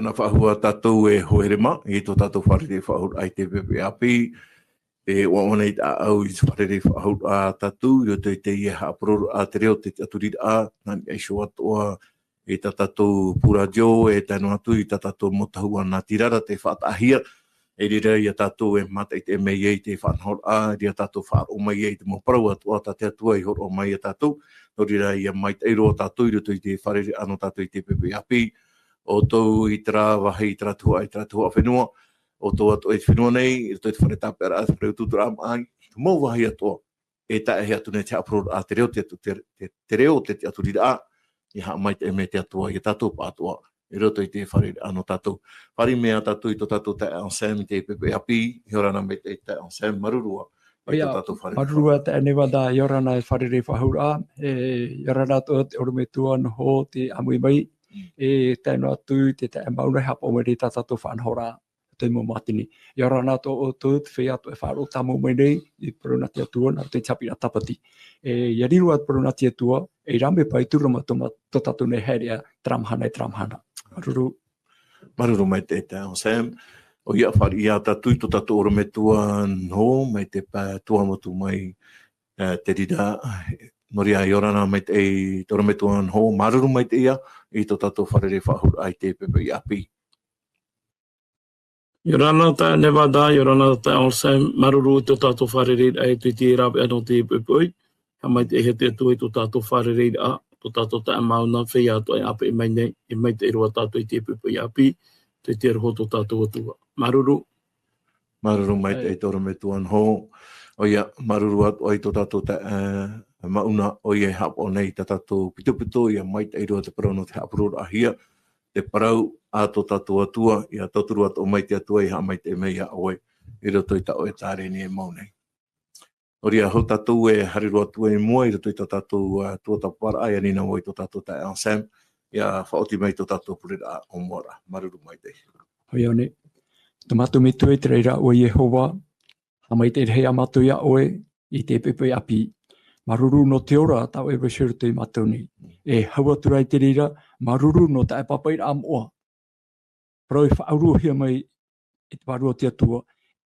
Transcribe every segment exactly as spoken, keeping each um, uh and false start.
Nā faʻahou tātou e hoa here mā, i tō tātou fārerei faʻahou i te pepe ʻāpī, e ʻoaʻoa nei tāʻau i te fārerei faʻahou a tātou, i roto i teie haʻapuroroʻa te reo, te tiʻaturiraʻa, nā niʻa iho atoʻa, i tā tātou pū rātio, e tae noa atu, i tā tātou mau tahua nā tirara te faʻataʻahia, e reira ia tātou e mātaʻitaʻi mai ai te faʻanahoraʻa, e reira tātou faʻaroʻo mai ai te mau parau atoʻa tā te Atua i hōroʻa mai ia tātou, nō reira ia maitaʻi roa tātou i roto i te fārereiraʻa nō tātou i te pepe ʻāpī, ʻoutou i terā vāhi, i terā tuhaʻa, i terā tuhaʻa fenua, ʻoutou atoʻa i te fenua nei, i roto i te fare tāpeʻaraʻa, te fare utuuturaʻa maʻi, te mau vāhi atoʻa, e tae atu nei te haʻapuroroʻa te reo, te, te, te, te reo, te tiʻaturiraʻa, ia haʻamaitaʻi mai te Atua ia tātou pāʻatoʻa, i roto i te fārereiraʻa nō tātou. Fāriʻi mai tātou i tō tātou taeaʻe Anselme i te pepe ʻāpī, ʻia ora na maitaʻi taeaʻe Anselme, māuruuru ā, i tō tātou fārereiraʻa. Māuruuru ā taeaʻe Nevada, ʻia ora na e fārerei faʻahou ra, e, ʻia ora na atoʻa te ʻorometua Noho te ʻāmui mai, e tae noa atu i te taeaʻe Mauna e haʻapaʻo mai nei tā tātou faʻanahoraʻa. Te mau mātini. ʻIa ora na atoʻa ʻoutou, te feiā atoʻa e faʻaroʻo tāmau mai nei, i te parau nā te Atua, nā roto i te haʻapiʻiraʻa tāpati. E, ʻia riro ā te parau nā te Atua, e rave paʻi atu ra mātou, mā tō tātou nei haereʻa, terā mahana e terā mahana. Māuruuru. Māuruuru maitaʻi taeaʻe Anselme. ʻOia, fāriʻi ā tātou i tō tātou ʻorometua Noho, mai te pae Tuamotu mai, e, te reira, nō reira ʻia ora na maitaʻi tō ʻorometua Noho, māuruuru maitaʻi ā, i tō tātou fārerei faʻahou i te pepe ʻāpī. ʻIa ora na taeaʻe Nevada, ʻia ora na taeaʻe Anselme, māuruuru i tō tātou fārereiraʻa i te, te rāveʻa nō te poʻipoʻi. Haʻamaitaʻihia te Atua i tō tātou fārereiraʻa, tō tātou taeaʻe Mauna, feiā atoʻa e ʻāpeʻe mai nei, e maitaʻi roa tātou i te poʻipoʻi ʻāpī, te, te aroha o tō tātou Atua. Māuruuru. Māuruuru maitaʻi tō ʻorometua Noho. ʻOia, māuruuru atoʻa i tō tātou taeaʻe Mauna, ʻoia e haʻapaʻo nei i tā tātou pitopito, ʻia maitaʻi roa te parau nō te haʻapuroroʻahia, te parau a tō tātou Atua, ʻia tauturu atoʻa mai te Atua, ʻia haʻamaitaʻi mai iā ʻoe, i roto i tā ʻoe tāreni e mau nei. Nō reira, hou tātou e haere roa atu i mua, i roto i tā tātou, ā, tuatāpaparaʻa, ʻia ani na vau i tō tātou taeaʻe Anselme, ʻia faʻaoti mai tō tātou pureraʻa ʻōmuaraʻa. Māuruuru maitaʻi. ʻOia nei. Tō mātou Metua i te raʻi ra, ʻo Iehova, haʻamaitaʻi rahi ā mātou iā ʻoe, i te poʻipoʻi ʻāpī. Māuruuru nō te ora tā ʻoe e vaiiho i roto iā mātou nei. E hau atu ra i te reira, māuruuru nō taʻe pāpaʻiraʻa moʻa. Parau e faʻauruhia mai e te Vārua o te Atua,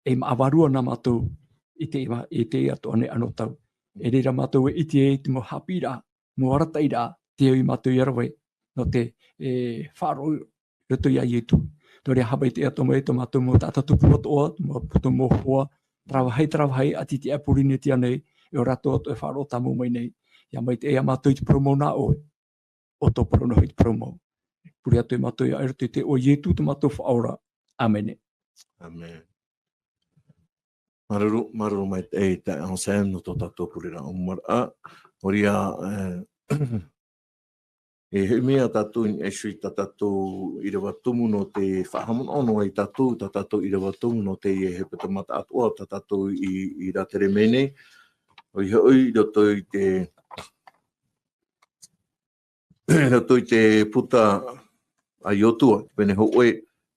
e māʻa vārua nā mātou i te, i te atoʻa nei anotau. E reira mātou e ʻite ai te mau haʻapiʻiraʻa, mau arataʻiraʻa, tē au ia mātou ʻia rave, nō te, e, faʻaroʻo i roto iā Ietu. Nō reira, haʻamaitaʻi atoʻa mai tō mātou mau taʻata tupu atoʻa, tō mātou mau hoa, terā vāhi, terā vāhi, ʻati i te Pōrīnetia nei, e ʻo rātou atoʻa e faʻaroʻo tāmau mai nei. ʻIa maitaʻi ia mātou i te parau mau nā ʻoe, ʻo tō parau noa i te parau mau. Pure atoʻa ia mātou iā ʻoe i roto i te iʻoa o Ietu tō mātou Faʻaora. ʻĀmene. ʻĀmene. Māuruuru, māuruuru maitaʻi taeaʻe Anselme nō tō tātou pureraʻa ʻōmuaraʻa. Nō reira, e, e hoʻi mai ā tātou i niʻa iho i tā tātou ʻīrava tumu nō te faʻahaʻamanaʻo noa ia tātou, tā tātou ʻīrava tumu nō teie hepetoma taʻatoʻa, tā tātou i, i rātere mai nei. ʻOia hoʻi, i roto i te, i roto i te puta a Iosua, te pene hōʻē,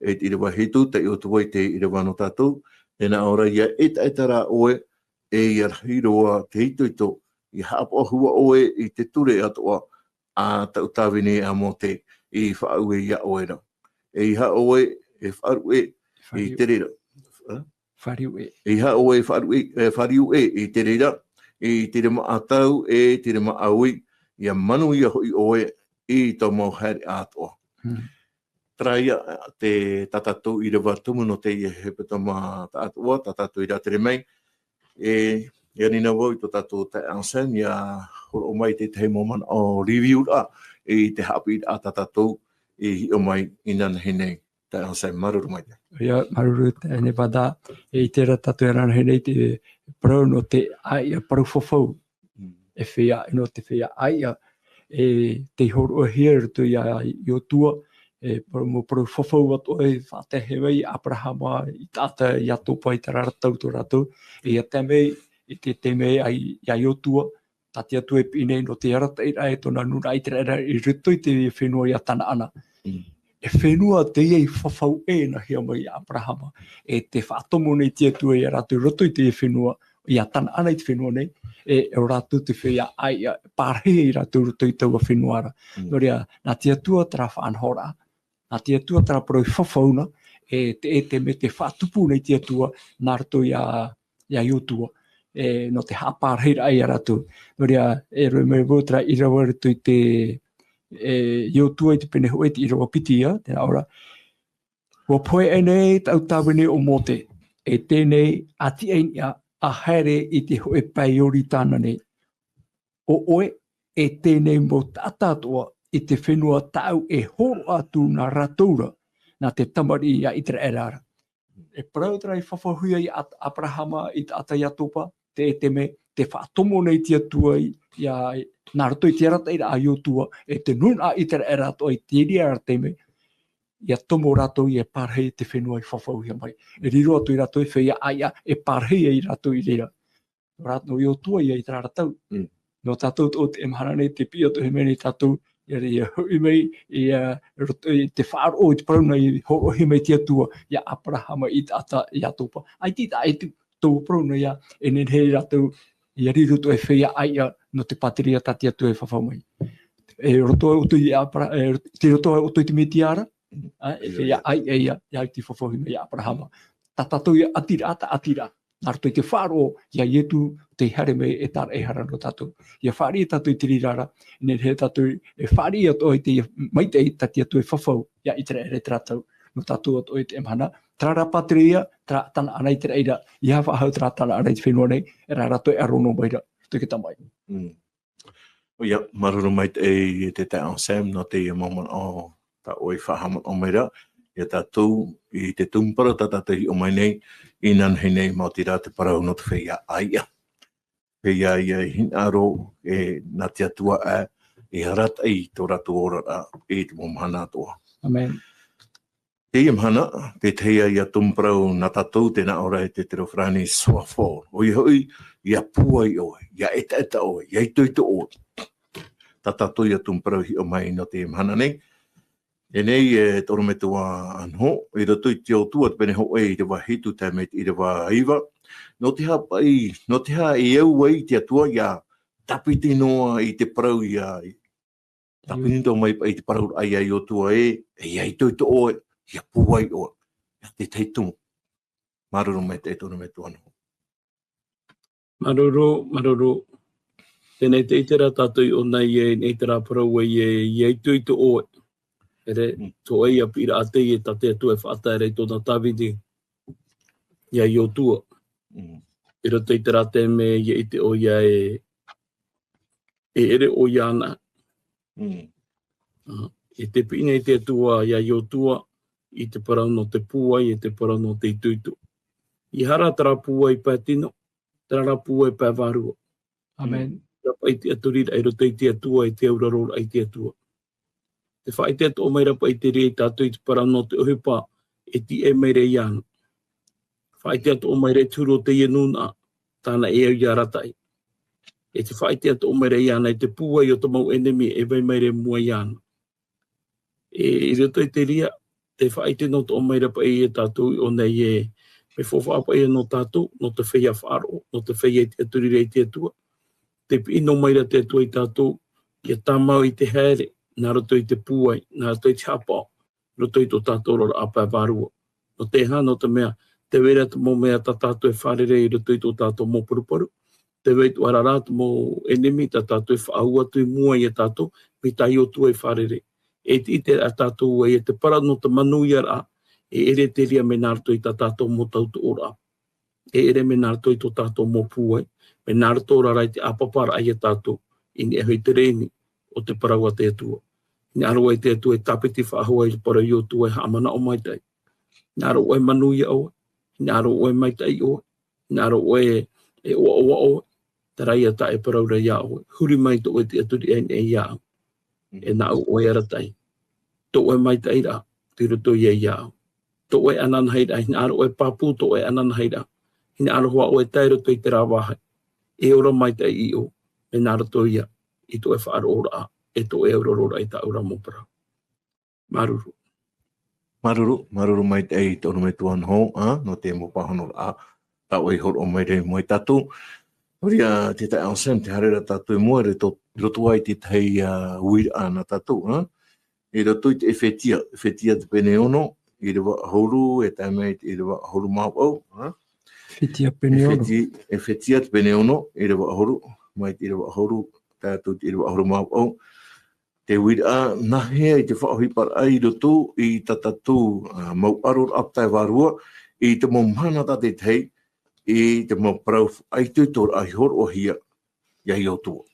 e te ʻīrava hitu, taiʻo atu ai te ʻīrava nō tātou, e nā ʻō ra, ʻia ʻetaʻeta rā ʻoe, e ʻia rahi roa te itoito, ʻia haʻapaʻo hoʻi ʻoe i te ture atoʻa a taʻu tāvini a Mōte i faʻaue iā ʻoe ra. ʻEiaha ʻoe e faʻaruʻe i te reira. Ā? Faʻaruʻe. ʻEiaha ʻoe e faʻaruʻe, e faʻaruʻe i te reira, i te rima ʻātau, e te rima ʻāui, ʻia manuia hoʻi ʻoe i tō mau haereʻa atoʻa. Hmm. Terā ia te, tā tātou ʻīrava tumu nō teie hepetoma taʻatoʻa, tā tātou i rātere mai, e, e ani na vau i tō tātou taeaʻe Anselme, ʻia hōroʻa mai i te tahi mau manaʻo review-raʻa, i te haʻapiʻiraʻa tā tātou i hiʻo mai inanahi nei. Taeaʻe Anselme, māuruuru maitaʻi. ʻOia, māuruuru taeaʻe Nevada, e, i terā tātou e inanahi nei te parau nō te ʻāiʻa parau fafau. Mm. E feiā, nō te feiā ʻāiʻa, e tei hōroʻahia i roto iā Iosua, e parau, mau parau fafau atoʻa i faʻatae mai iā Aperahama, i taʻata, iā Iakoba, i terā ra tau tō rātou, e ʻia tae mai i te taime a, iā Iosua, tā te Atua e piʻi nei nō te arataʻiraʻa e tōna nūnaʻa ʻĪteraʻera i roto i te fenua iā Kanaana. Mm. E fenua teie i fafau ʻē nā hea mai iā Aperahama, e tē faʻatomo nei te Atua iā rātou i roto i teie fenua, iā Kanaana i te fenua nei, e, e ʻo rātou te feiā ʻāiʻa, pārahi ia rātou i roto i taua fenua ra. Mm. Nō reira, nā te Atua terā faʻanahoraʻa, Nā te Atua terā parau i fafau na, e te, e te mea tei faʻatupu nei te Atua, nā roto ia, ia Iotua, e, nō te haʻapārahi ia rātou. Nō reira, e rave mai vau terā ʻīrava i roto i te, e, Iotua i te pene hōʻē te ʻīrava piti ia, tē nā ʻō ra. ʻUa pohe aʻe nei taʻu tāvini ʻo Mōte, e teie nei ʻa tiʻa i niʻa, ʻa haere i te hōʻē pae Ioritana nei. ʻO ʻoe, e teie nei mau taʻata atoʻa i te fenua tāʻu e hōroʻa atu nā rātou ra, nā te tamariʻi ia Iteraera ra. E parau terā i fafauhia ia At-, Aperahama, i taʻata Iatopa, te, te mea, tē faʻatomo nei te Atua i, ia, nā roto i te arataʻiraʻa a Iotua, e te nūnaʻa Iteraera atoʻa i te reira ra te mea, ia tomo rātou ia pārahi te fenua i fafauhia mai. E riro atu ia rātou e feiā ʻāiʻa, e pārahi ia rātou i reira. Nō rā-, nō Iotua ia i terā ra tau. Mm. Nō tātou tō te mahana nei, tē piʻi atoʻa mai nei tātou, ia, ia hoʻi mai, ia roto i te faʻaroʻo i te parau nā i hōroʻahia mai te Atua, ia Aperahama, i taʻata Iatopa. ʻAita i taʻa, e te, tō parau nā ia, e nehenehe rātou, ia riro atoʻa e feiā ʻāiʻa, nō te pātireia tā te Atua e fafau mai. E roto ʻoutou ia Apera-, e, tei roto ʻoutou i te Mesia ra, ā, e feiā ʻāiʻa ia, ia i te fafauhia mai ia Aperahama. Tā tātou ia ʻatiraʻa, tā ʻatiraʻa. Nā roto i te faʻaroʻo, ia Ietu tei haere mai e tāraʻehara nō tātou. Ia fāriʻi tātou i te reira ra, nehenehe tātou e fāriʻi atoʻa i te maitaʻi tā te Atua e fafau, ia Iteraera i terā tau. Nō tātou atoʻa i teie mahana, terā ra pātireia, terā tāna ʻana i te reira, ia faʻahou terā tāna ʻana i te fenua nei, e rā rātou e ʻaro noa mai ra, tō te tamaʻi. Mm. ʻOia, māuruuru maitaʻi e te taeaʻe Sam, nō teie mau manaʻo tā ʻoe i faʻahaʻamanaʻo mai ra, ia tātou, i te tumu parau tā tātou i hiʻo mai nei, inanahi nei, maoti rā te parau nō te feiā ʻāiʻa. Feiā ia i hinaʻaro, e, nā te Atua ā, e arataʻi tō rātou oraraʻa, i te mau mahana atoʻa. ʻĀmene. Teie mahana, te tahi ia tumu parau nā tātou tē nā ʻō ra e te Terefarani, sois fort. ʻOia hoʻi, ia pūai ʻoe, ia ʻetaʻeta ʻoe, ia itoito ʻoe. Tā tātou ia tumu parau i hiʻo mai nō teie mahana nei. Teie nei, e te ʻorometua Anho, i roto i te Iotua te pene hōʻē ʻīrava hitu tae mai i te ʻīrava iva. Nō te aha paʻi, nō te aha e au ai te Atua ia tāpiti noa i te parau ia, tāpiti noa mai paʻi i te parau ra ia Iotua ē, e ia itoito ʻoe, ia pūai ʻoe. Ia te tahi tumu. Māuruuru maitaʻi e te ʻorometua Anho. Māuruuru, māuruuru. Teie nei tē ʻite ra tātou i ʻō nei e, i terā parau ē, ia itoito ʻoe. ʻEre, Mm. tō ʻoe ia piʻiraʻa teie tā te Atua e faʻatae ra i tōna tāvini ia Iotua. Mm. I roto i terā taime ia ʻite ʻoia e, e ʻere ʻoia ana. Mm. Ā, e tē piʻi nei te Atua ia Iotua i te parau nō te pūai, e te parau nō te itoito. ʻEiaha rā terā pūai pae tino, terā rā pūai pae vārua. ʻĀmene. Terā paʻi tiʻaturiraʻa i roto i te Atua, e te auraroraʻa i te Atua. Tē faʻaʻite atoʻa mai ra paʻi te reira ia tātou i te parau nō te ʻohipa, e tīaʻi mai ra iāna. Faʻaʻite atoʻa mai ra i te huru o teie nūnaʻa, tāna e au ia arataʻi. E tē faʻaʻite atoʻa mai ra iāna i te pūai o te mau ʻenemi e vai mai ra i mua iāna. E, i roto i te reira, tē faʻaʻite noa atoʻa mai ra paʻi ia tātou i ʻō nei ē, mea faufaʻa paʻi nō tātou, nō te feiā faʻaroʻo, nō te feiā e tiʻaturiraʻa i te Atua. Tē piʻi noa mai ra te Atua ia tātou, ia tāmau i te haere, nā roto i te pūai, nā roto i te haʻapaʻo, roto i tō tātou oraraʻa pae vārua. Nō te aha, nō te mea, tē vai ra te mau mea tā tātou e fārerei i roto i tō tātou mau paruparu. Tē vai atoʻa ra te mau ʻenemi tā tātou e faʻaau atu i mua ia tātou, mai tā Iotua e fārerei. E tē ʻite ra tātou ē, ia te parau nō te manuiaraʻa, e ʻere te reira mai nā roto i tā tātou mau tautoʻoraʻa. E ʻere mai nā roto i tō tātou mau pūai, mai nā roto rā rā i te ʻāpaparaʻa ia tātou, i niʻa hoʻi i te rēni o te parau a te Atua. Hinaʻaro ʻoe te Atua e tāpiti faʻahou i te parau a Iotua e haʻamanaʻo maitaʻi. Hinaʻaro ʻoe e manuia ʻoe, hinaʻaro ʻoe e maitaʻi ʻoe, hinaʻaro ʻoe e ʻoaʻoa ʻoe, terā ia tā e parau ra iā ʻoe, huri mai tō ʻoe tiʻaturiraʻa i niʻa iāʻu. Mm. E nāʻu ʻoe arataʻi. Tō ʻoe maitaʻiraʻa, tei roto ia iāʻu. Tō ʻoe ananahiraʻa, hinaʻaro ʻoe e pāpū tō ʻoe ananahiraʻa. Hinaʻaro hoʻi ʻoe e tae roto i terā vāhi. E ora maitaʻi iʻo, mai nā roto ia, i tō ʻoe faʻaroʻoraʻa, e tō ʻoe auraroraʻa i tāʻu ra mau parau. Māuruuru. Māuruuru, māuruuru maitaʻi i te ʻorometua Anho, ā, nō te mau pāhonoraʻa tā ʻoe i hōroʻa mai ra i mua ia tātou. Nō reira, te taeaʻe Sam, tē haere ra tātou i mua, i roto, i roto i te tahi, ā, uiraʻa nā tātou, ā. i roto i te Efetia, Efetia te pene ono, ʻīrava ʻahuru, e tae mai i te ʻīrava ʻahuru mā vaʻu, ha? Efetia pene ono. Efeti-, Efetia te pene ono, ʻīrava ʻahuru, mai te ʻīrava ʻahuru, tae atu i te ʻīrava ʻahuru mā vaʻu. Te uiraʻa, nāhea i te faʻaʻohiparaʻa i roto i tā tātou, ā, mau ʻaroraʻa pae vārua, i te mau mahana tātaʻitahi, i te mau parau faʻaitoitoraʻa i hōroʻahia, ia ʻoutou.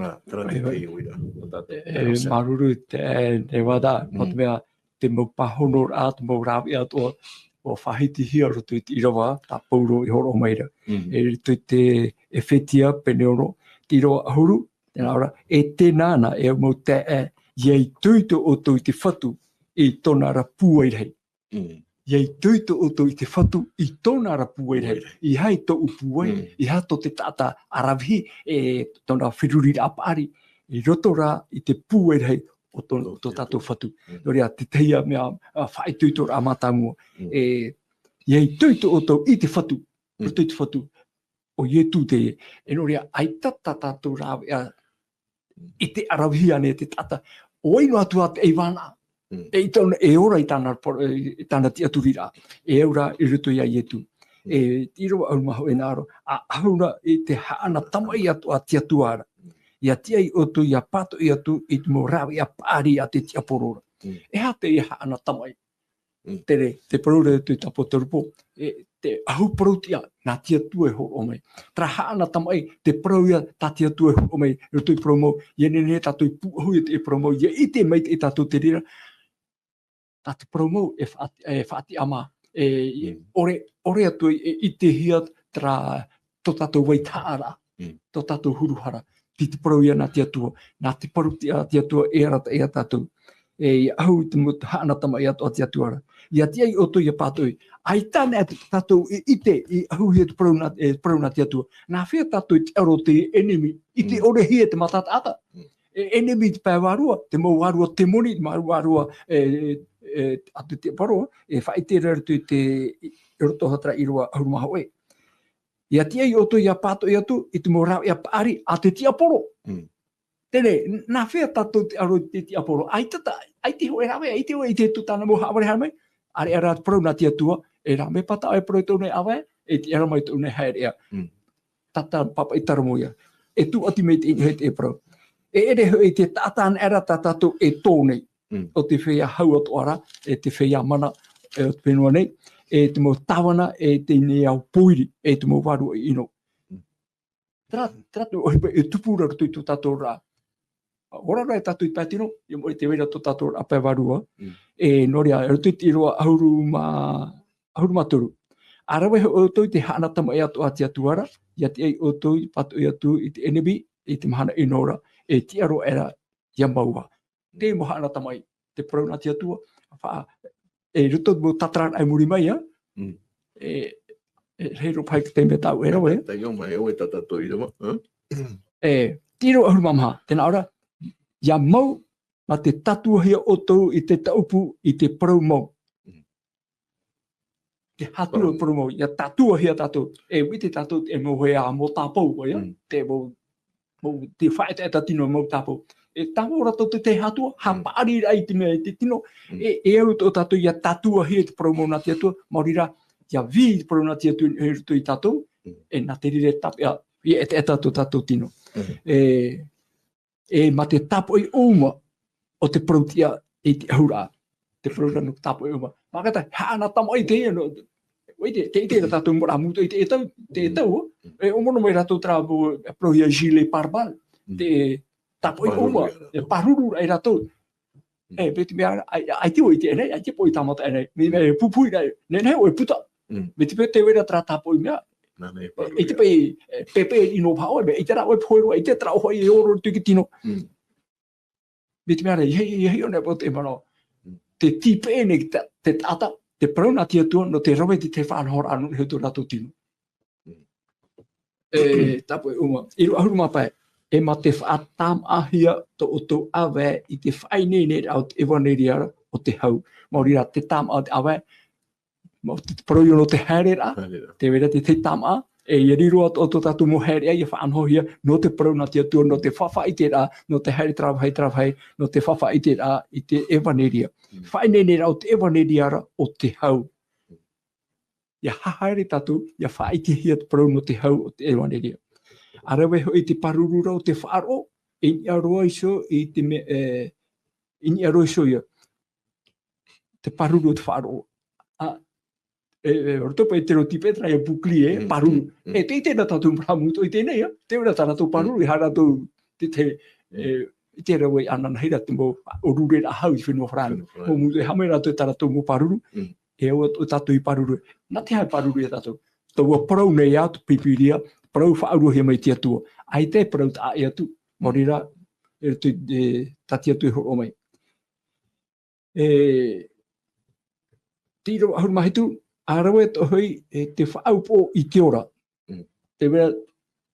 Ā, terā te, ʻoia, tahi uiraʻa, o tātou. E, e, māuruuru te, e, e Wada, nō te mea, te mau pāhonoraʻa, te mau rāveʻa atoʻa, ʻua faʻahitihia roto i te ʻīrava, tā Paulo i hōroʻa mai ra. Mm. I roto i te Efetia, pene ono, te ʻīrava ʻahuru, tē nā ʻō ra, e tēnā na, e au mau taeaʻe, ʻia itoito ʻoutou i te Fatu, i tōna ra pūai rahi. Mm. ʻIa itoito ʻoutou i te Fatu, i tōna ra pūai rahi. Pūai rahi. ʻEiaha tōʻu pūai, mm, ʻeiaha tō te taʻata ʻaravihi, e tōna feruriraʻa paʻari, i roto rā i te pūai rahi o tō, o tō tātou Fatu. Mm. Nō reira, te tahi ā mea, ā, faʻaitoitoraʻa mātāmua. Mm. E, ʻia itoito ʻoutou i te Fatu, mm, roto i te Fatu, ʻo Ietu teie. E nō reira, ʻaita tā tātou rāveʻa i te ʻaravihi ānei te taʻata, ʻo vai noa atu ā te ʻaivānaʻa. Mm. E i tāna, e ora i tāna, i tāna tiʻaturiraʻa. E au ra i roto ia Ietu. Mm. E te ʻīrava ʻahuru mā hōʻē nā ʻō ra, ʻa, ʻahu ra i te haʻanatamaʻi atu a te Atua ra. Mm. ʻIa tiʻa ia ʻoutou ʻia pātoʻi atu i te mau rāveʻa paʻari a te tiaporo ra. Mm. E aha teie haʻanatamaʻi? Mm. Terā, te parau ra i te tāpō Tarupo, e, te ʻahu parau tiʻa, nā te Atua e hōroʻa mai. Terā haʻanatamaʻi, te parau ia tā te Atua e hōroʻa mai, roto i parau mau, ʻia nehenehe tātou e pūʻohu i te parau mau, ʻia ʻite maitaʻi tātou te reira, tā te parau mau e faʻati-, e faʻatiʻamā, e, mm, ʻore, ʻore atu e, e ʻitehia terā tō tātou vaitahaʻaraʻa, mm, tō tātou huru hara. Tei te parau ia nā te Atua, nā te parau tiʻa a te Atua e arataʻi ia tātou. E, ʻia ʻahu i te mau haʻanatamaʻi atoʻa a te Atua ra. ʻIa tiʻa ia ʻoutou ʻia pātoʻi. ʻAita anaʻe tātou e ʻite, i ʻahuhia te parau nā, e, parau nā te Atua. Nā hea tātou i te ʻaro o te ʻenemi, i te, mm, ʻorehia e te mātātaʻata. Mm. E, ʻenemi i te pae vārua, te mau vārua temoni, te mau vārua, e, e, e, a te, te paro, e faʻaʻite ra i te, i roto i terā ʻīrava ʻahuru mā hōʻē. ʻIa tiʻa ia ʻoutou ʻia pātoʻi atu i te mau rāveʻa paʻari a te tiaporo. Mm. Terā, n-, nā hea tātou te ʻaro i te tiaporo? ʻAita tā, ʻaita hōʻē rāveʻa, ʻaita hōʻē, ʻaita tō tāna mau haʻavare haere mai. ʻĀreʻa rā te parau nā te Atua, e rā, mea pātaʻi e parau i tō ʻoe ʻāvae, e tiʻa ra mai tō ʻoe haereʻa. Mm. Tātā pāpaʻi Tarumo ia. E tūʻati mai te, i te, i te parau. E ʻere hoʻi te taʻata anaʻe ra tā tātou e tō nei. Mm. ʻO te feiā hau atoʻa ra, e te feiā mana, e, o te fenua nei, e te mau tāvana, e teie nei ao pōiri, e te mau vārua ʻino. Mm. Terā, terā te ʻohipa e tupu ra roto i tō tātou oraraʻa. Ora ra e tātou i te pae tino, ʻia moʻe te vai ra tō tātou oraraʻa pae vārua. Mm. E, nō reira, e roto i te ʻīrava ʻahuru mā, ʻahuru mā toru. ʻA rave hoʻi ʻoutou i te haʻanatamaʻi atoʻa a te Atua ra, ʻia tiʻa ia ʻoutou ʻia pātoʻi atu i te ʻenemi, i te mahana ʻino ra, e tiʻa roa aʻera ia mau ā. Te mau haʻanatamaʻi, te parau nā te Atua, fa-, e roto mau tātararaʻa i muri mai, ā? Mm. E, e, hei roa paha i te taime tāʻu e rave, ā? Taiʻo mai, ʻoe tā tātou ʻīrava, ā? E, te ʻīrava ʻahuru mā maha, tē nā ʻō ra, ʻia mau, mā te tātuahia ʻoutou i te tāʻupu, i te parau mau. Mm. Te hātua parau mau, ʻia tātuahia tātou. E ʻite tātou, e mau hea mau tāpau, ʻoia? Mm. Te mau, mau, te faʻaetaeta tino mau tāpau. E tāpau rātou te, te hātua, mm, haʻapaʻari ra i te mea, i te tino. Mm. E, e au tō tātou ʻia tātuahia i te parau mau nā te Atua, maori rā, ʻia vī i te parau nā te Atua i roto ia tātou, mm, e nā te reira tāpeʻa, ʻia etaeta tō tātou tino. Mm. E, e mā te tāpoʻi ʻōuma o te parau tiʻa i te ʻahuraʻa. Te parau ra nō te tāpoʻi ʻōuma. Mā te haʻanatamaʻi teie nō, ʻua ʻite, tē ʻite ra tātou mau rā mūtoʻi i te, e tau, te, e tau, e ʻōmono mai rātou terā mau, e parauhia gilet pare-balles, mm, te tāpoʻi ʻōuma, pāruru ra, e pāruru ra ia rātou. Mm. E, mai te mea, ʻai, ʻaita ʻoe i ʻite nei, ʻaita e poʻi tāmata nei, mai te mea e pupuhi ra, nehenehe ʻoe e puta. Mm. Mai te mea tē vai ra terā tāpoʻi mea, nā, nā, e pāruru ra. ʻAita paʻi, e, pēpē ʻino paha ʻoe, mai, ʻaita rā ʻoe e pohe roa, ʻaita terā ʻohipa e ora i roto i te tino. Mm. Mai te mea ra, ʻia, ʻia hiʻo nei paʻi te manaʻo. Mm. Tē tīpeʻe nei te, te taʻata, te parau nā te Atua, nō te rave i te faʻanahoraʻa nō niʻa i tō rātou tino. Mm. E, tāpoʻi ʻōuma, ʻīrava ʻahuru mā pae, e mā te faʻatāmāʻahia tō ʻoutou ʻāvae i te faʻaineineraʻa o te ʻevanelia ra o te hau. Maori rā te tāmāʻa o te ʻāvae, mau te, te parau ia nō te haereraʻa, haereraʻa, tē vai ra te, te tāmāʻa, E, ʻia riro atoʻa tō tātou mau haereʻa, ʻia faʻanahohia, nō te parau nā te Atua, nō te faʻaʻiteraʻa, nō te haere taravahe, taravahe, nō te faʻaʻiteraʻa i te ʻevaneria. Mm. Faʻaineineraʻa o te ʻevaneria ra o te hau. ʻIa haere tātou, ʻia faʻaʻitehia te parau nō te hau o te ʻevaneria. ʻA rave hoʻi te pāruru ra o te faʻaroʻo, e niʻa roa iho i te me-, e, e niʻa roa iho ia. Te pāruru o te faʻaroʻo. ʻA, e, e, roto paʻi te reo Tipeterā ʻia bouclier, e, mm, pāruru. Mm, mm. E, tē ʻite ra tātou mau rā mau atoʻa i teie nei, ā. Tē vai ra tā rātou pāruru, mm, e aha rātou te, te, e, i te reo e ananahi ra te mau, ʻōrureraʻa hau i te fenua Farāni. Fenua Farāni. Mau mau atoʻa e haʻamau rātou tā rātou mau pāruru. Mm. E au atoʻa tātou i pāruru. Nā te aha e pāruru ia tātou? Taua parau nei ā te Pīpīria, parau faʻaruahia mai te Atua. ʻAita e parau taʻa ʻē atu. Mm. Nō reira, e, te, e, tā te Atua e hōroʻa mai. E, te ʻīrava ʻahuru mā hitu, ʻa rave atoʻa hoʻi, e, te faʻaupoʻo i te ora. Mm. Tē vai ra,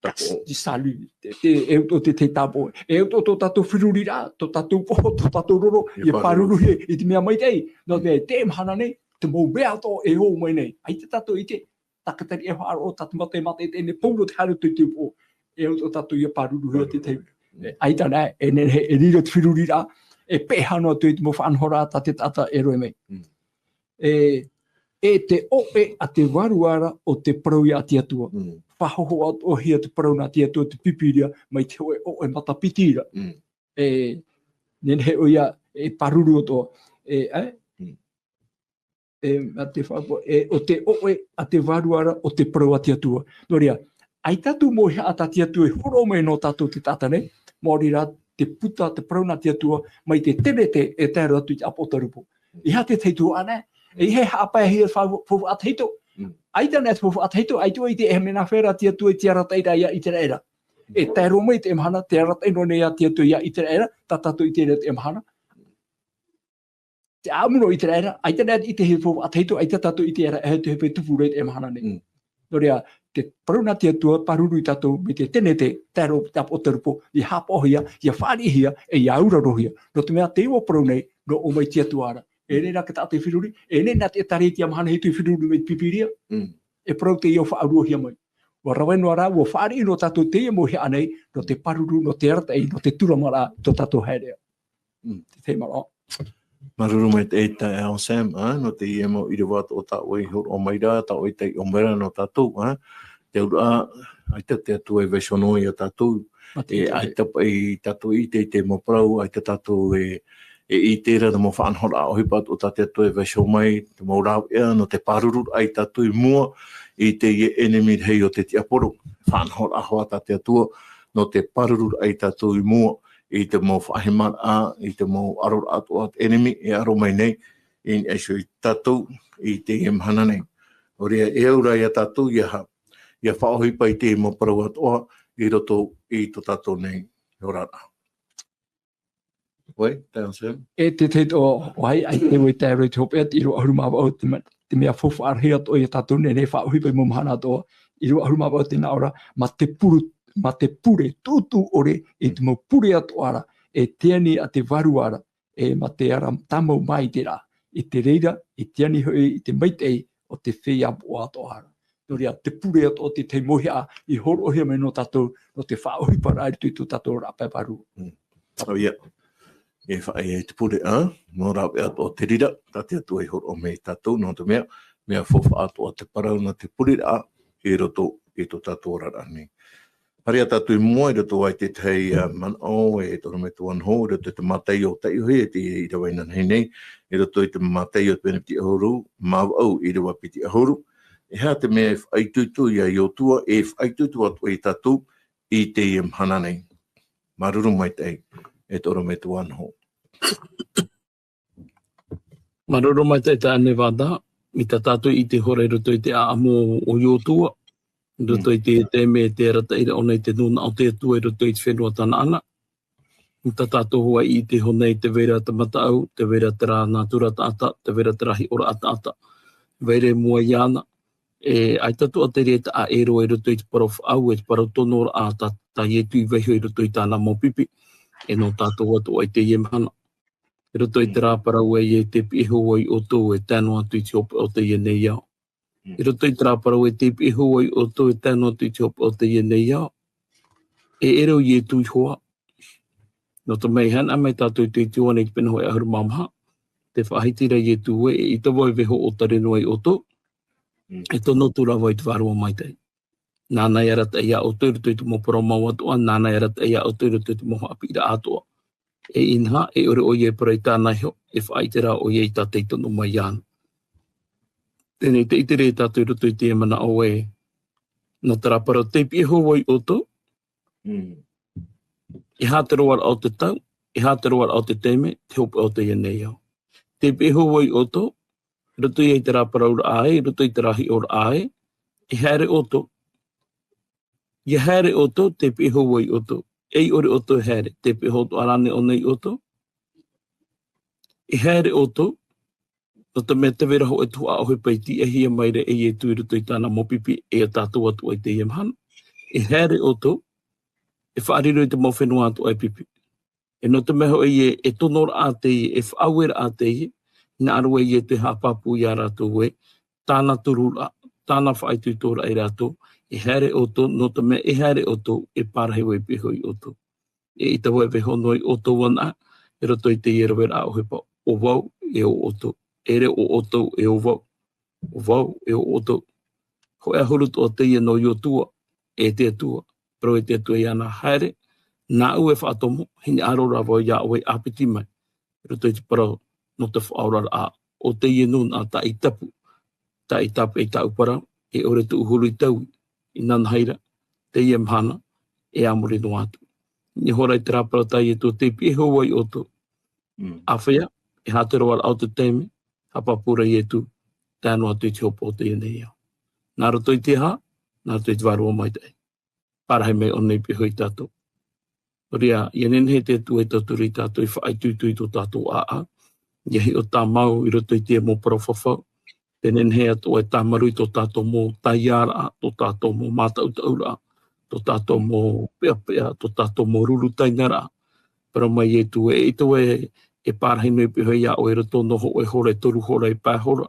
tāpoʻo. Te salut, te, te, e au atoʻa te, te tāpoʻo. E au atoʻa tō tātou feruriraʻa, tō tātou poʻo, tō tātou roro, ʻia, ʻia pāruru, pāruruhia i te mea maitaʻi. Nō te, mm, teie mahana nei, te mau mea atoʻa e ō mai nei. ʻAita tātou i ʻite, takatari e faʻaroʻo, tā te mata e mata i teie nei, pauroa te haere atu i te upoʻo. E au atoʻa tātou ʻia pāruruhia te tahi. Mm. E, ʻaita anaʻe, e nehenehe e riro te feruriraʻa, e peʻe hano atu i te mau faʻanahoraʻa tā te taʻata e roʻo mai. Mm. E, e te ʻoʻe a te vārua ra o te parau ia a te Atua. Mm. Faʻahōhoʻa atoʻahia te parau nā te Atua, te Pīpīria, mai te hōʻē ʻoʻe matapiti ra. Mm. E, nehenehe ʻoia e pāruru atoʻa. E, e? Mm. E, a te faʻapo-, e, o te ʻoʻe a te vārua ra o te parau a te Atua. Nō reira, ʻaita atu mauhaʻa tā te Atua e hōroʻa mai nō tātou te taʻata nei, maori rā te puta, te parau nā te Atua, mai te Tenete e tae roa atu i te ʻApotarupo. E aha te tahi tuhaʻa anaʻe, e ʻeiaha e haʻapaehia te faufaʻa tahito. Mm. ʻAita anaʻe te faufaʻa tahito, ʻaita e ʻite e aha mea nā hea rā te Atua i te arataʻiraʻa ia ʻĪteraʻera. E tae roa mai i teie mahana, te arataʻi noa nei a te Atua ia ʻĪteraʻera, tā tātou i ʻite ra i teie mahana. Te ʻāʻamu nō ʻĪteraʻera, ʻaita anaʻe i te faufaʻa tahito, ʻaita tātou i ʻite ra e aha te hope e tupu ra i teie mahana nei. Mm. Nō reira, te parau nā te Atua, pāruru ia tātou, mai te Tenete, tae roa i te ʻApotarupo, ʻia haʻapaʻohia, ʻia fāriʻihia, e ʻia aurarohia. Nō te mea, teie parau nei, nō ʻō mai te Atua ra. E nehenehe rā te taʻata e feruri, e nehenehe rā te ʻĒtārētia mahana hitu e feruri mai te Pīpīria. Mm. E parau teie ʻia faʻaruahia mai. ʻUa rave noa rā, ʻua fāriʻi noa tātou teie mauhaʻa nei, nō te pāruru, nō te arataʻi, nō te turamaraʻa, tō tātou haereʻa. Mm. Te tahi manaʻo. Māuruuru maitaʻi e Anselme, ā, nō teie mau ʻīrava atoʻa tā ʻoe i hōroʻa mai ra, tā ʻoe i taiʻo mai ra nō tātou, ā. Te auraʻa, ʻaita te Atua e vaiiho noa ia tātou. Mā te, e, ʻite. ʻAita paʻi tātou i ʻite i te mau parau, ʻaita tātou e, e ʻite ra te mau faʻanahoraʻa ʻohipa atoʻa tā te Atua e vaiiho mai, te mau rāveʻa, nō te pārururaʻa ia tātou i mua i teie ʻenemi rahi o te tiaporo. Faʻanahoraʻa hoʻi tā te Atua, nō te pārururaʻa ia tātou i mua i te mau faʻahemaraʻa, i te mau ʻaroraʻa atoʻa a te ʻenemi e aro mai nei, i niʻa iho ia tātou i teie mahana nei. Nō reira, e au ra ia tātou, ʻia ha-, ʻia faʻaʻohipa i te mau parau atoʻa i roto i tō tātou nei oraraʻa. ʻOe, tae Anselme? E te tahi atoʻa, ʻoia, ʻaita e tae roa i te hopeʻa, te ʻīrava ʻahuru mā vaʻu, te ma-, te mea faufaʻa rahi atoʻa ia tātou nei, e faʻaʻohipa i te mau mahana atoʻa, ʻīrava ʻahuru mā vaʻu tē nā ʻō ra, mā te pure, mā te pure tūtū ʻore, i te mau pure atoʻa ra, e te ani a te vārua ra, e mā te ara tāmau māiteraʻa, i te reira, i te ani hoʻi, i te maitaʻi o te feiā moʻa atoʻa ra. Nō reira, te pure atoʻa o te tahi mauhaʻa i hōroʻahia mai nō tātou, nō te faʻaʻohiparaʻa i roto i tō tātou oraraʻa pae pāruru. Mm. ʻOia. E faʻaea i te pure, ā, nō rāveʻa atoʻa te reira, tā te Atua i hōroʻa mai ia tātou, nō te mea, mea faufaʻa atoʻa te parau nā te pureraʻa i roto i tō tātou oraraʻa nei. Haere ā tātou i mua i roto i te tahi, ā, manaʻo e toru mai tō ʻanoho, i roto i te Mataio taiʻohi, e te ʻīrava inanahi nei, i roto i te Mataio te pene piti ʻahuru mā vaʻu, ʻīrava piti ʻahuru. E aha te mea e faʻaitoito ia Iosua, e faʻaitoito atoʻa ia tātou i teie mahana nei. Māuruuru maitaʻi, e toru mai tō ʻanoho. Māuruuru maitaʻi tāne Vata, mai tā tātou i ʻite hora i roto i te ʻāʻamu o Iosua, i roto i te, te mea te arataʻiraʻa ʻōna i te nūnaʻa o te Atua i roto i te fenua Tanaana. Mai tā tātou hoʻi i ʻite hōna i te vai ra te mataʻu, te vai ra terā nātura taʻata, te vai ra terā hiʻoraʻa taʻata, vai ra i mua iāna. E, ʻaita atoʻa te reira taʻa ʻē roa i roto i te parau faʻaau, e te parau tonoraʻa tā, tā Ietu i vaiiho i roto i tāna mau pipi, e nō tātou atoʻa i teie mahana. I roto i terā parau ē, ʻia ʻite pihaʻi hoʻi ʻoutou e tae noa atu i te hopeʻa o teie nei ao. Mm. I roto i terā parau e tei piʻi hou ai ʻoutou e tae noa atu i te hopeʻa o teie nei ao. E ʻere ʻo Ietu iho ā. Nō te mea i haʻamanaʻo mai tātou i te ʻite ʻoia nei te pene hōʻē ʻahuru mā maha. Tē faʻahiti ra Ietu ē, eʻita vau e vaiiho ʻōtare noa ia ʻoutou. Mm. E tono atu ra vau i te Vārua Maitaʻi. Nāna e arataʻi ia ʻoutou i roto i te mau parau mau atoʻa, nāna e arataʻi ia ʻoutou i roto i te mau haʻapiʻiraʻa atoʻa. E inaha, e ʻore ʻoia e parau i tāna iho, e faʻaʻite rā ʻoia i tā tei tono mai iāna. Teie nei te ʻite ra tātou i roto i teie manaʻo ē, nō terā parau tei piʻi hou ai ʻoutou, Mm. E aha te roaraʻa o te tau, e aha te roaraʻa o te taime, te hopeʻa o teie nei ao. Tei piʻi hou ai ʻoutou, i roto ia i terā parauraʻa ē, i roto i terā hiʻoraʻa ē, e haere ʻoutou. ʻIa haere ʻoutou, tei piʻi hou ai ʻoutou. E ʻore ʻoutou e haere, tei piʻi hou atoʻa rānei ʻōna ia ʻoutou. E haere ʻoutou, nō te mea tē vai ra hōʻē tuhaʻa ʻohipa i tiʻahia mai ra e Ietu i roto i tāna mau pipi, e ia tātou atoʻa i teie mahana. E haere ʻoutou, e faʻariro i te mau fenua atoʻa e pipi. E nō te mea hōʻē ē, e tonoraʻa teie, e faʻaueraʻa teie, hinaʻaro ē Ietu e haʻapāpū ia rātou ē, tāna tururaʻa, tāna faʻaitoitoraʻa ia rātou, e haere ʻoutou, nō te mea e haere ʻoutou, e pārahi vau i piʻi hou ai ʻoutou. Eʻita vau e vaiiho noa ia ʻoutou anaʻe, i roto i teie raveraʻa ʻohipa, ʻo vau e ʻo ʻoutou. E ʻere ʻo ʻoutou e ʻo vau. ʻO vau e ʻo ʻoutou. Hōʻē ʻahuru atoʻa teie nō Iotua, e te Atua. Parau e te Atua iāna haere, nāʻu e faʻatomo, hinaʻaro rā vau ia ʻoe ʻāpiti mai. I roto i te parau, nō te faʻaoraraʻa, ʻo teie nūnaʻa taʻi tapu, taʻi tāpeʻa i tāʻu parau, e ʻore tōʻu huru i taui, inanahi ra, teie mahana, e a muri noa atu. Nehenehe terā parau tā Ietu tei piʻi hou ai ʻoutou. Mm. ʻĀfaʻi, e aha te roaraʻa o te taime, haʻapāpū ra Ietu, tae noa atu i te hopeʻa o teie nei ao. Nā roto i te aha, nā roto i te Vārua Maitaʻi. Pārahi mai ʻōna i piʻi hou ia tātou. Nō reira, ʻia nehenehe te Atua e tauturu ia tātou, e faʻaitoito i tō tātou ʻāʻau. ʻIa hiʻo tāmau i roto i te mau parau fafau. Tē nehenehe atoʻa e tāmarū i tō tātou mau taiaraʻa, tō tātou mau mātaʻutaʻuraʻa, tō tātou mau peʻapeʻa, tō tātou mau ruru tainaraʻa. Parau mai Ietu ē, eʻita vau e pārahi noa i piʻi hou ia ʻoe i roto nō hōʻē hora, e toru hora, e pae hora.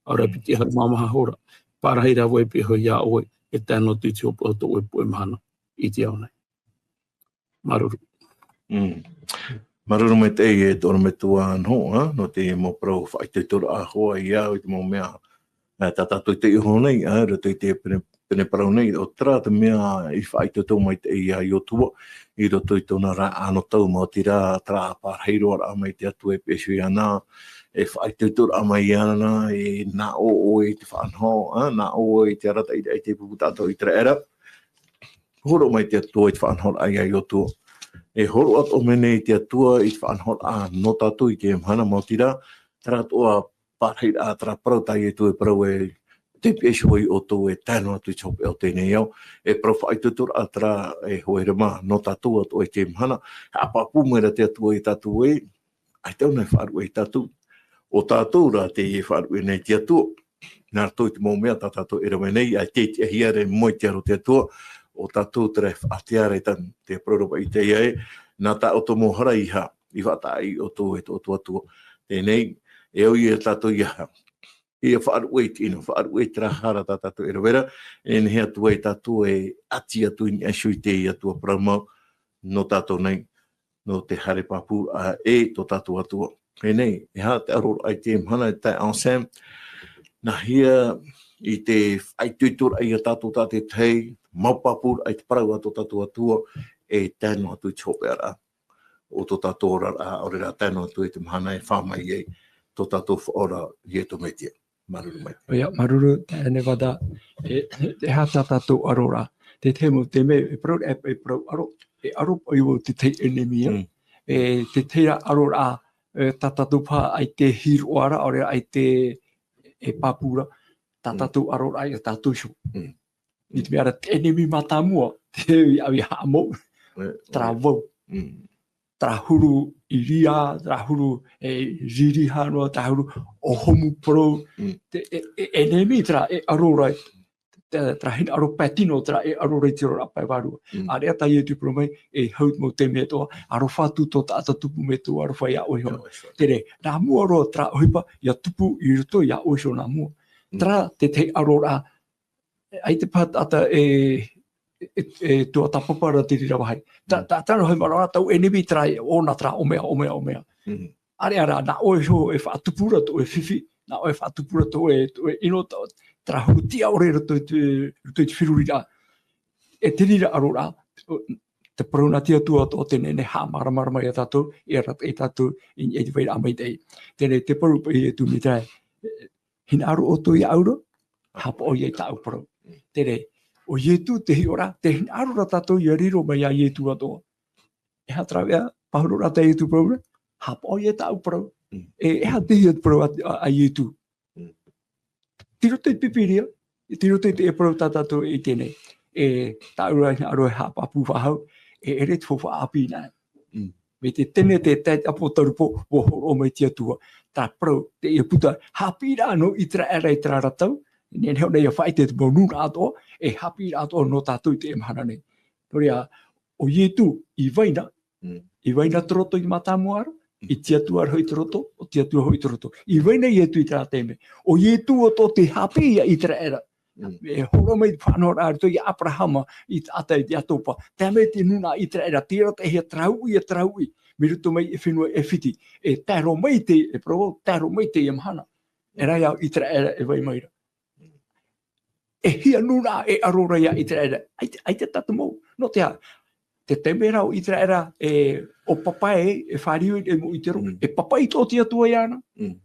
ʻAore rā piti ʻahuru mā maha hora. Pārahi rā vau i piʻi hou ia ʻoe, e tae noa atu i te hopeʻa o tō ʻoe poʻe mahana i te ao nei. Māuruuru. Mm. Māuruuru maitaʻi e te ʻorometua Noa, nō te mau parau faʻaitoitoraʻa hoʻi ia, i te mau mea, ā, tā tātou i taiʻo nei, ā, i roto i te pene, pene parau nei, ʻo terā te mea i faʻaitoito maitaʻi ia Iotua, i roto i tōna ra anotau, maoti rā, terā pārahi roaraʻa mai te Atua e peʻe iho iāna, e faʻaitoitoraʻa mai iāna, e nā ʻō ʻoe i te faʻanaho, ā, nā ʻō ʻoe i te arataʻiraʻa i te pupu tātou ʻĪteraʻera, Hōroʻa mai te Atua i te faʻanahoraʻa ia Iotua. E hōroʻa atoʻa mai nei te Atua i te faʻanahoraʻa nō tātou i teie mahana, maoti rā, terā atoʻa parahiraʻa, terā parau tā Ietu e parau ē, tei piʻi iho ai ʻoutou e tae noa atu i te hopeʻa o teie nei ao. E parau faʻaitoitoraʻa terā e hoa here mā nō tātou atoʻa i teie mahana. Haʻapāpū mai ra te Atua ia tātou ē, ʻaita ʻōna e faʻaruʻe ia tātou. ʻO tātou rā tē faʻaruʻe nei te Atua. Nā roto i te mau mea tā tātou e rave nei, ʻaita e tiʻahia ra e moe i te aro o te Atua, ʻo tātou terā e faʻatea ra i te parau ra paʻi i teie, nā tā ʻoutou mau hara ʻeiaha i faʻataʻa iā ʻoutou e tō ʻoutou Atua. Teie nei, e au ia tātou ʻeiaha. ʻIa faʻaruʻe i te ʻino, faʻaruʻe i terā hara tā tātou e rave ra, e nehenehe atu ai tātou e ʻati atu i niʻa iho i te Atua parau mau, nō tātou nei, nō te haere pāpūraʻa e tō tātou Atua. Teie nei, e aha te ʻaroraʻa i teie mahana e taeaʻe Anselme, nā hea i te faʻaitoitoraʻa ia tātou tā te tahi, mau pāpūraʻa i te parau a tō tātou Atua, e tae noa atu i te hopeʻaraʻa o tō tātou oraraʻa, ʻaore rā tae noa atu i te mahana e fā mai ai tō tātou Faʻaora Ietu Metia. Māuruuru maitaʻi. ʻOia, māuruuru, e Nevada, e, e aha tā tātou ʻaroraʻa. Te tahi mau taime, e parau, e, e parau ʻaro, e ʻaro paʻi vau te tahi ʻenemi, ā. Mm. E, te tahi ra ʻaroraʻa, e, tā tātou paha ʻaita e hiroʻa ra, ʻaore rā ʻaita e pāpū ra, tā Mm. tātou ʻaroraʻa ia tātou iho. Mm. I te mea ra te ʻenemi mātāmua, te ʻaui haʻamou, E, terā e. vau. Mm. Terā huru ʻīria, terā huru e ririha noa, terā huru ʻōhumu parau. Mm. Te, e, e, ʻenemi terā e ʻaro ra, te, terā hinaʻaro pae tino, terā e ʻaro ra i te oraraʻa pae vārua. Mm. ʻĀreʻa tā Ietu e parau mai, e hau mau taime atoʻa, aroha atu tō taʻata tupu mai tō aroha iā ʻoe iho. Iā ʻoe iho. Terā, nā mua roa terā ʻohipa, ʻia tupu i roto iā ʻoe iho nā mua. Mm. Terā te tahi ʻaroraʻa, ʻaita paha taʻata e, e, e tuatāpapa ra te reira vāhi. Tā, mm, tā, tā rātou e manaʻo ra tau ʻenemi terā, ʻōna terā, ʻōmea, ʻōmea, ʻōmea. Mm. ʻĀreʻa rā, nā ʻoe iho e faʻatupu ra tō ʻoe fifi, nā ʻoe e faʻatupu ra tō ʻoe, tō ʻoe ʻino, tā, terā huru tiʻa ʻore i roto i te, roto i te feruriraʻa. E te reira ʻaroraʻa, te parau nā te Atua atoʻa tē nehenehe e haʻamāramarama ia tātou, e arataʻi ia tātou i, i te vairaʻa maitaʻi. Teie te parau paʻi a Ietu mai terā, hinaʻaro ʻoutou iāʻu ra, haʻapaʻo ia i tāʻu parau. Terā, ʻo Ietu te hiʻoraʻa, tē hinaʻaro ra tātou ʻia riro mai iā Ietu atoʻa. E aha terā, e pāhono ra tā Ietu parau ra, haʻapaʻo ia i tāʻu parau. Mm. E, e aha te hia te parau a, a, a Ietu? Mm. Tei roto i te Pīpīria, tei roto i te parau tā tātou e ʻite nei. E tāʻu ra hinaʻaro e haʻapāpū faʻahou, e ʻere te faufaʻa ʻāpī nā. Mm. Mai te Tenete, te tahi ʻĀpōtarupo, ʻua hōroʻa mai te Atua. Terā parau, teie puta, haʻapiʻiraʻa nō ʻĪteraʻera i terā ra tau, nehenehe ʻōna ʻia faʻaʻite te mau nūnaʻa atoʻa, e haʻapiʻiraʻa atoʻa nō tātou i teie mahana nei. Nō reira, ʻo Ietu, i vai na, Mm. i vai na te roto i te mātāmua ra, mm, i te Atua ra hoʻi te roto, ʻo te Atua hoʻi te roto. I vai na Ietu i terā taime. ʻO Ietu atoʻa tē haʻapiʻi ia ʻĪteraʻera. Mm. E hōroʻa mai te faʻanahoraʻa i roto ia Aperahama, i te taʻata, i te ʻĀtopa. Tae mai te nūnaʻa ʻĪteraʻera, tē arataʻihia terā uʻi, e terā uʻi. Mai roto mai i te fenua ʻAifiti. E tae roa mai te, e parau, tae roa mai teie mahana. E rave ʻo ʻĪteraʻera e vai mai ra. E hia nūnaʻa e ʻaro ra iā ʻĪteraʻera. ʻAita, ʻaita tātou mau. Nō te aha, te taime ra ʻo ʻĪteraʻera, e, ʻo Papae, e fāriu i te mau ʻite roa. Mm. E papaʻi atoʻa te Atua iāna. Mm.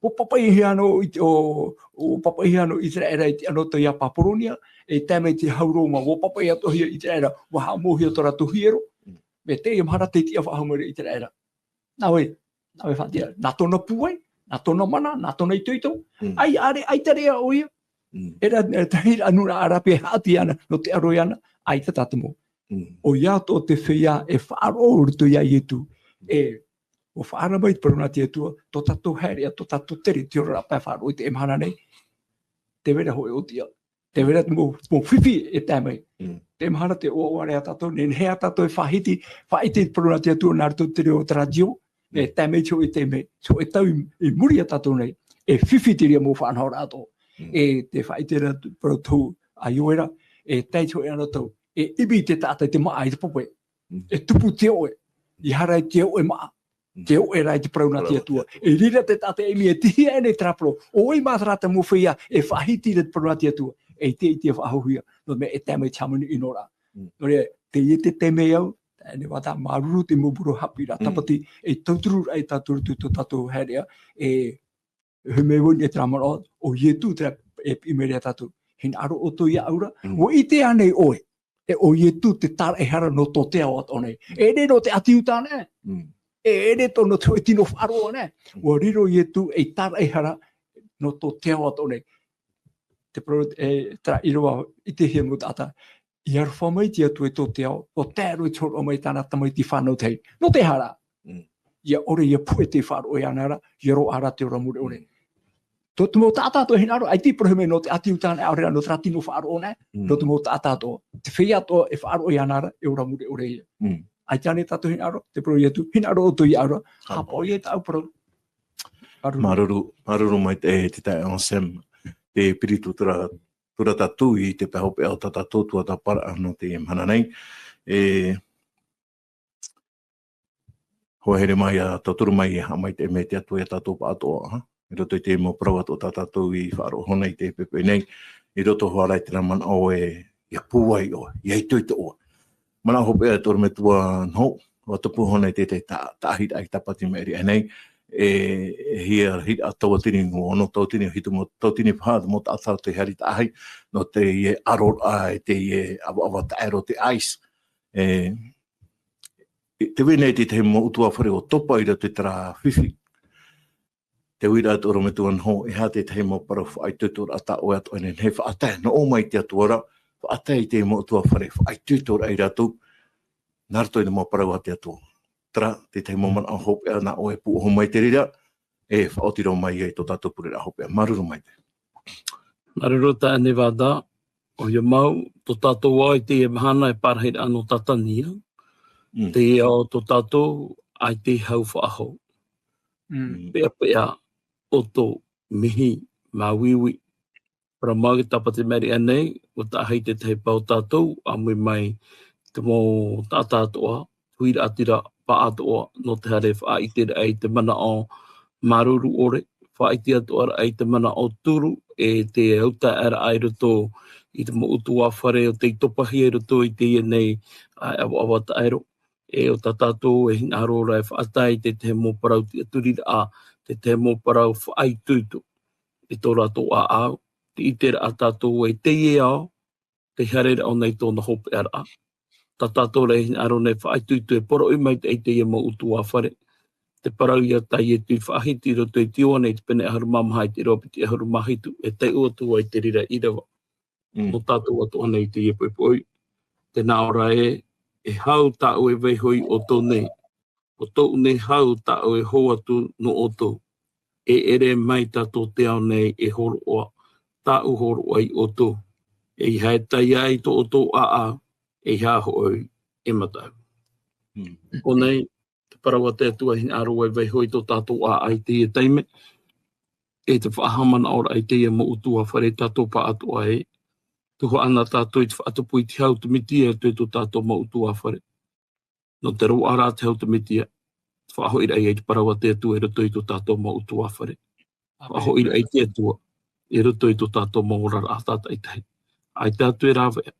ʻUa papaʻihia ʻōna i te, ʻo, ʻua papaʻihia ʻōna ʻo ʻĪteraʻera i te anotau iā Papuronia, e tae mai te hau Roma, ʻua papaʻi atoʻahia ʻĪteraʻera, ʻua haʻamauhia tō rātou hiero. Mm. Mai teie mahana tē tiʻa faʻahou mai ra ʻĪteraʻera. Nā vai, nā vai faʻatiʻa, nā tōna pūai, nā tōna mana, nā tōna itoito. Mm. ʻAi, ʻaita, ʻaita reʻa ʻoia. Mm. E rā, e tahi ra nūnaʻa ʻāpī e haʻati ana, nō te ʻaro iāna, ʻaita tātou mau. Mm. ʻOia atoʻa te feiā e faʻaroʻo i roto iā Ietu. E, ʻua faʻaara mai te parau nā te Atua, tō tātou haereʻa, tō tātou tere, te oraraʻa pae faʻaroʻo i teie mahana nei. Tē vai ra hōʻē ʻōtiʻa. Tē vai ra te mau, mau fifi e tae mai. Mm. Teie mahana tē ʻoaʻoa ra ia tātou, nehenehe ia tātou e faʻahiti, faʻaʻite i te parau nā te Atua nā roto i te reo o te rātio, e, mm, tae mai te hōʻē taime, te hōʻē tau i, i muri ia tātou nei, e fifi te reira mau faʻanahoraʻa atoʻa. Mm. E tē faʻaʻite ra te parau tohu a Ioera, e tae te hōʻē anotau, e ʻimi te taʻata i te māʻa i te pape. Mm. E tupu te oʻe, ʻia haere i te oʻe māʻa. Mm. Te oʻe ra i te parau nā te Atua. E riro te taʻata e ʻimi, e tiʻa ʻēnei terā parau. ʻO vai mā terā mau feiā e faʻahiti ra te parau nā te Atua. E ʻite, ʻite faʻahouhia. Nō te mea e tae mai te hāmani ʻino ra. Mm. Nō reira, teie te taime au, e nehenehe vata, māuruuru te mau parau haʻapiʻiraʻa tāpati, e tauturu ra ia tātou i tō tātou haereʻa, e, e mea vau nei terā manaʻo, ʻo Ietu terā e piʻi mai ra ia tātou. Hinaʻaro ʻoutou iāʻu ra, mm, ʻua ʻite ānei ʻoe, e ʻo Ietu te tāraʻehara nō tō te ao atoʻa nei. E ʻere nō te ʻĀti Iuta anaʻe. Mm. E ʻere tō, nō te hōʻē tino faʻaroʻo anaʻe. Mm. ʻUa riro Ietu ei tāraʻehara nō tō te ao atoʻa nei. Te parau, e, terā ʻīrava i ʻitehia e mau taʻata. I aroha mai te Atua i tō te ao, ʻua tae roa i te hōroʻa mai i tāna tamaiti fānau tahi. Nō te aha ra? Mm. ʻIa ʻore, ʻia puʻe te faʻaroʻo iāna ra, ʻia roaʻa ra te ora mure ʻore. Mm. Tō te mau taʻata atoʻa e hinaʻaro, ʻaita i parau mai nō te ʻĀti Iuta anaʻe, ʻaore rā nō terā tino faʻaroʻo anaʻe, mm, nō te mau taʻata atoʻa. Te feiā atoʻa e faʻaroʻo iāna ra, e ora mure ʻore ia. Mm. ʻAita ānei tātou e hinaʻaro, te parau a Ietu, hinaʻaro ʻoutou iāʻu ra, haʻapaʻo ia i tāʻu parau. Māuruuru. Māuruuru, māuruuru maitaʻi e te taeaʻe Sam, te piri tūtara, tūtara tātou i te pae hopeʻa o tā tātou tuatāpaparaʻa nō teie mahana nei. E, Hoa here mai, ʻia tauturu mai, e haʻamaitaʻi mai te Atua ia tātou pāʻatoʻa, ha? I roto i te mau parau atoʻa tā tātou i faʻaroʻo nei i teie poʻipoʻi nei, i roto hoʻi ra i terā manaʻo ē, ʻia pūai ʻoe, ʻia itoito ʻoe. Manaʻo hopeʻa e te ʻorometua Noho, ʻua tupu hoʻi nei te, te ta-, taʻahiraʻa i Tāpati Maʻiri aʻe nei, e, e hia, hia tauatini, ono tauatini, hitu mau tauatini paha, mau taʻata tei haere taʻahi, nō teie ʻaroraʻa, e teie ʻavaʻava taʻero, te ice. E, I te vai nei te tahi mau ʻutuāfare ʻua topa i roto i terā fifi. Te uiraʻa e te ʻorometua Noho, e aha te tahi mau parau faʻaitoitoraʻa tā ʻoe atoʻa e nehenehe e faʻatae, nō ʻō mai te Atua ra, faʻatae i te mau ʻutuāfare, faʻaitoitoraʻa ia rātou, nā roto i te mau parau a te Atua. Terā, te tahi mau manaʻo hopeʻa nā ʻoe e pūʻohu mai i te reira, e faʻaoti roa mai ai tō tātou pureraʻa hopeʻa. Māuruuru maitaʻi. Māuruuru taeaʻe Nevada, ʻoia mau, tō tātou ao i teie mahana e parahiraʻa nō Tātania. Mm. Te ao tō tātou, ʻaita e hau faʻahou. Mm. Peʻapeʻa, ʻoto, mihi, māuiui, Parau mau i te tāpati Maria nei, ʻua taʻahi te tahi pae o tātou, ʻāmui mai te mau taʻata atoʻa, huiraʻatira paʻatoʻa, nō te haere faʻaʻiteraʻa i te manaʻo māuruuru ʻore, faʻaʻite atoʻa ra i te manaʻo turu, e te autaeaʻeraʻa i roto i te mau ʻutuāfare o tei topahia i roto i teie nei, ā, ʻavaʻava taʻero. E ʻo tā tātou e hinaʻaro ra e faʻatae i te tahi mau parau tiʻaturiraʻa, te tahi mau parau faʻaitoito i tō rātou ʻāʻau, te ʻiteraʻa tātou e teie ao, tei haere ra ʻōna i tōna hopeʻaraʻa. Tā tātou ra e hinaʻaro nei faʻaitoito e poroʻi maitaʻi i teie mau ʻutuāfare. Te parau ïa tā Ietu i faʻahiti i roto i te Ioane i te pene ʻahuru mā maha i te ʻīrava piti ʻahuru mā hitu, e taiʻo atu ai te reira ʻīrava. Mm. Nō tātou atoʻa nei i teie poʻipoʻi. Tē nā ʻō ra ē, e hau tāʻu e vaiiho ia ʻoutou nei, ʻo tōʻu nei hau tāʻu e hō atu nō ʻoutou. E ʻere mai tātou te ao nei e hōroʻa, tāʻu hōroʻa ia ʻoutou. ʻEiaha e taiā i tō ʻoutou ʻāʻau, ʻeiaha hoʻi e mataʻu. Mm. ʻO nei, te parau a te Atua e hinaʻaro e vaiiho i tō tātou ʻāʻau i teie taime, e te faʻahaʻamanaʻoraʻa i teie mau ʻutuāfare tātou paʻatoʻa ē. Tuhaʻa na tātou i te faʻatupu i te hau, te miti atu i tō tātou mau ʻutuāfare. Nō te roaʻa ra te hau, te miti, te faʻahoʻiraʻa i te parau a te Atua i roto i tō tātou mau ʻutuāfare. Faʻahoʻiraʻa i te Atua i roto i tō tātou mau oraraʻa tātaʻitahi. ʻAita atu e rāveʻa.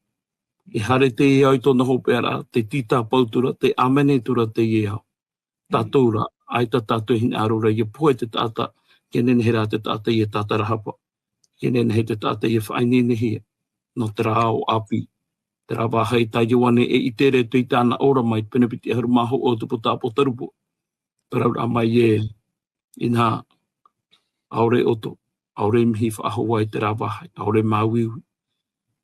E haere teie ao i tōna hopeʻaraʻa, te tītā pau atu ra, te ʻāmene atu ra teie ao. Tātou ra, ʻaita tātou e hinaʻaro ra ʻia pohe te taʻata, ʻia nehenehe rā te taʻata ʻia tātarahapa, ʻia nehenehe te taʻata ʻia faʻaineinehia nō terā ao ʻāpī. Terā vāhi tā Ioane e ʻite ra i tāna ora mai, pene piti ʻahuru mā hōʻē o te puta ʻApotarupo. Parauraʻa mai ē, inaha, ʻaore ʻoto, ʻaore mihi faʻahou i terā vāhi, ʻaore māuiui.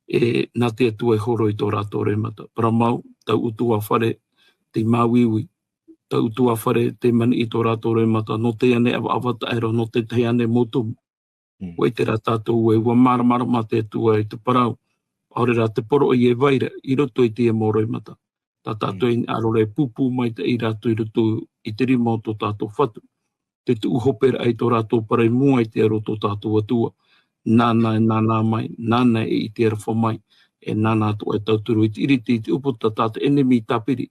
E nā te Atua e horo i tō rātou roimata. Parau mau, tau ʻutuāfare tei māuiui, tau ʻutuāfare tei maniʻi i tō rātou roimata, nō teie nei ʻavaʻava taʻero, nō te tahi ānei mau tumu. Mm. ʻUa ʻite rā tātou ē, ʻua māramarama te Atua i te parau, ʻaore rā te poroʻi e vai ra i roto i teie mau roimata. Tā tātou e hinaʻaro ra e pūpū maitaʻi rātou i roto i te rima o tō tātou Fatu. Te tuʻu hoperaʻa i tō rātou parau i mua i te aro o tō tātou Atua. Nāna e nānā mai, nāna e ʻite aroha mai, e nāna atoʻa e tauturu i te ʻiriti, i te ʻūputa tā te ʻenemi i tāpiri.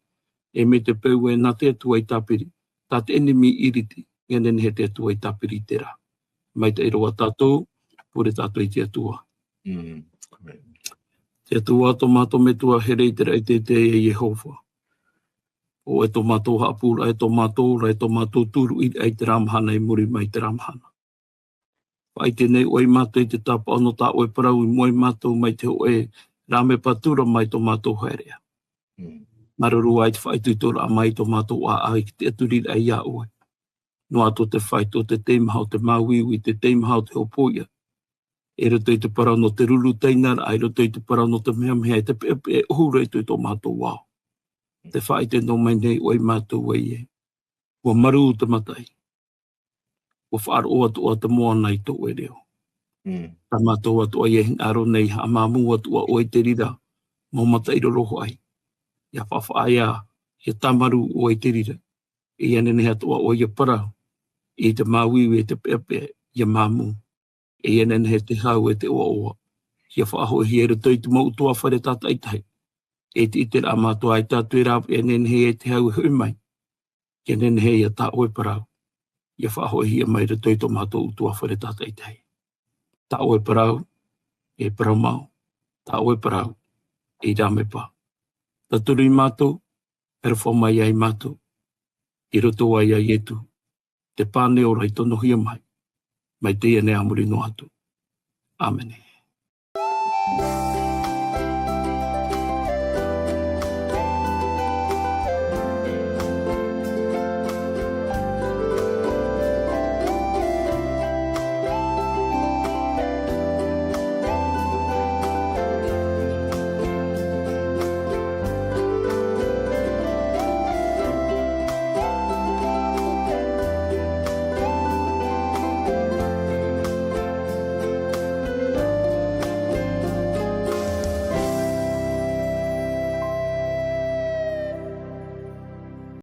E mai te peu ē nā te Atua i tāpiri, tā te ʻenemi i ʻiriti, ʻia nehenehe te Atua i tāpiri i terā. Maitaʻi roa tātou, pure tātou i te Atua. Mm, amen. Te Atua, tō mātou Metua here i te raʻi teitei, e Iehova. ʻO ʻoe tō mātou haʻapūraʻa, e tō mātou ora, e tō mātou turu i, i terā mahana i muri mai terā mahana. Faʻaʻite nei ʻoe ia mātou i te tāpaʻo nō tā ʻoe parau i moʻe ia mātou mai te hōʻē rāmepa tura mai tō mātou haereʻa. Mm. Māuruuru ā i te faʻaitoitoraʻa mai i tō mātou ʻāʻau i te tiʻaturiraʻa ia ʻoe. Noa atu te faito, te teimaha o te māuiui, te teimaha o te hopoiʻa. I roto i te parau nō te ruru taina ra, i roto i te parau nō te mehameha, e te peʻapeʻa e ʻohu ra i tō mātou ao. Te faʻaʻite noa mai nei ʻoe ia mātou ē. ʻUa marū te mataʻi. ʻUa faʻaroʻo atoʻa te moana i tō ʻoe reo. Mm. Tā mātou atoʻa e hinaʻaro nei, haʻamāmū atoʻa ʻoe i te reira mau mataʻi rorohia. ʻIa faʻafaʻaea, ʻia tāmarū ʻoe i te reira. ʻIa nehenehe atoʻa ʻoe ʻia parau i te māuiui, e te peʻapeʻa, ʻia māmū. ʻIa nehenehe te hau, e te ʻoaʻoa, ʻia faʻahoʻihia i roto i te mau ʻutuāfare tātaʻitahi. E te ʻiteraʻa mātou, ʻaita atu e rāveʻa, e nehenehe te hau e hoʻi mai. ʻIa nehenehe ia tā ʻoe parau ʻia faʻahoʻihia mai i roto i tō mātou ʻutuāfare tātaʻitahi. Tā ʻoe parau, e parau mau, tā ʻoe parau, e rāmepa. Tauturu ia mātou, e aroha mai ia mātou, i roto aʻe ia Ietu, te Pane ora i tonohia mai, mai teie nei ā muri noa atu. ʻĀmene.